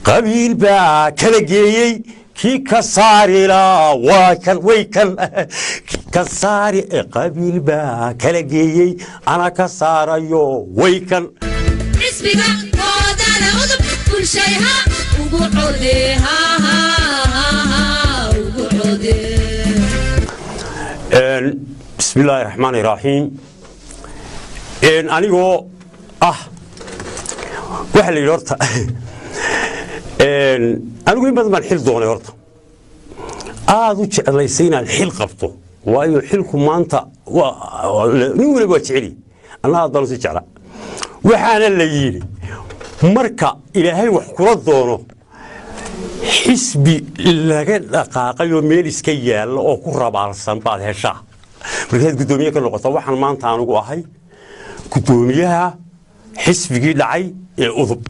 Qabiil baa kala geeyey, kii ka saarilaa waa kan, way kan kii ka saari. Qabiil baa kala geeyey, ana ka saarayo, way kan. Xisbiga koodana Udub bulshayha ugu code, ugu code. Bismi illaahi raxmaani raxiim. Anigoo ah, waxaa la yidhi horta anigu in badan baan xil doonay, horta aada u jeclaysay inaan xil qabto, waayo xilku maanta nin waliba waa jeceli, anna aad baan usii jeclaa. Waxaana la yidhi marka Ilaahay wax kula doono, xisbi laga dhaqaaqay oo meel iska yaalla oo ku rabaalsan baad heshaa markaad guddoomiye ka noqota. Waxaan maanta anugu ahay guddoomiyaha xisbigii dhacay ee Udub.